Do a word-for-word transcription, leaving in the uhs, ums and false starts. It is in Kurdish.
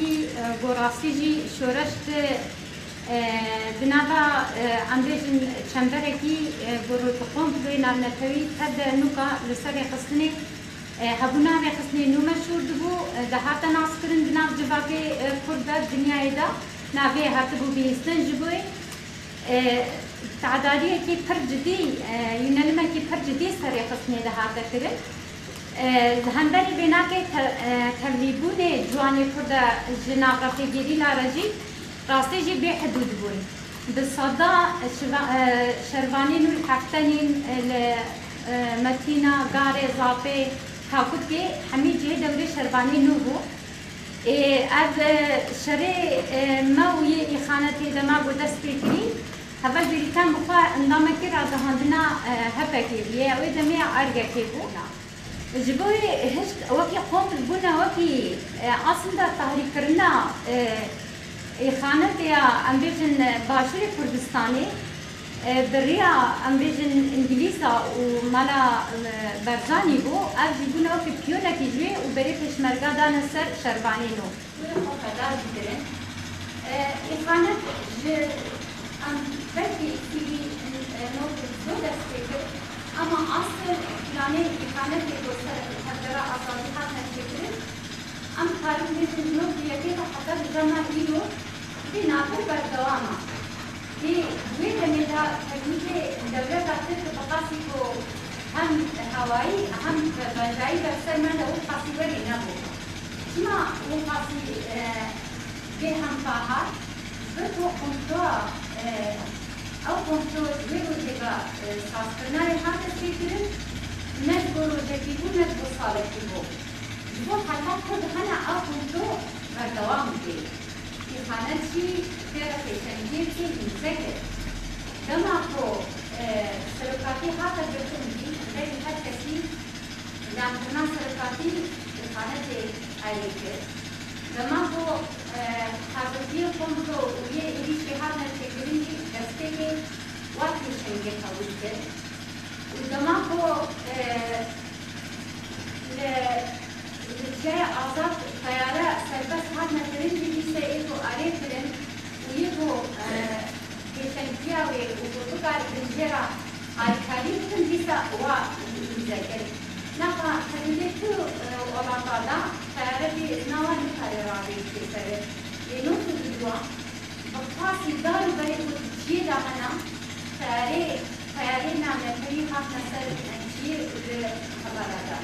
E, ku rastî jî şoreş di, e, di nava, e, em bêjin çemberekî, e, ku rû-, komployê navnetewî tevde nûka li ser rêxistinê, e, hebûna rêxistinê nû meşhûr dibû, e, dihate naskirin di nav civakê, e, kurd de, dinyayê de navê hatibû bihîstin ji bo, e, tedariyekî pir cidî, e, yûnelimekî pir cidî ser rêxistinê dihate kirin. E, li hemberî vê navê te-, e, tevlîbûnê ciwanê Kurd e ji nav refê gerîla re jî rastî jî bêhidûd bûn. Bi seda şiva-, e, şervanên nû li Heftenîn, e, li, e, Metîna, Garê, Zapê, Kakûkê, hemî cihê dewrê şervanên nû bû. Ê, ev, e, şerê, e, me û yê îxanetê dema ku dest pê kirî, heval Bêrîkan bi xwe endamekî ragihandina, e, H P K'ê bûye, ew ê demê ya Argekê bû. Ji bo wê hişt wekî kompl bûne, wekî, e, aslında tahrîkkirina, e, îxanetê ya, em bêjin, e, Başûrê Kurdistanê, e, bi riya, em bêjin, Îngilîza û mala, e, Barzanî bû, ev jî bûne wekî piyonekî ji wê û berê pêşmerga dane ser şervanê nû. Wê xwe feda jî kirin. E, îxanet ji, em belkî sîvî, e, nod û du dest pê kir, ema asl planê îxanetê ku ser tevgera azadî hatine çêkirin, em karin bêjin nod û yekê de heta dija me îro vê navê berdewam e. Di wê demê de tevlîdê dewleta Tirk bi qasî ku hem hewayî hem bi bajayî ber ser me de wê qasî werî nebû. Çima wê qasî, e, bêhempa hat? Ji ber ku komploya, e, ew komplo ji wê rojê ve, e, sazkirina wê hate çêkirin, ne ji bo rojekî bû, ne ji bo salekî bû. Ji bo heta Kurd hene ew komplo berdewam bike. Îxanet jî pê re pêşengiyekî îmze kir. Dema ku, e, serokatî hate girtin jî, berî her kesî îlankirina serokatî îxanetê erê kir. Dema ku, e, hazirtiyê komplo û yê êrîşê hatine çêkirin jî destpêkê wa pêşengê qebûl kir. Û dema ku, e, li, li Çiyayê Azad teyare serbest hatine kirin jî dîsa ê ku erê kirin û yê ku, e, pêşengtiya wê û ku bikaribin jê re alîkarî bikin dîsa wa îmze kir. Naxa hidûdê tu, e, welata de teyare bê îzna wan nikare ravêjitê ser. Lê nod û du a bi qasî dar û berê ku di ciyê de hene, teyarê, teyarê navnetewî hatine ser ciyê û li hevala de.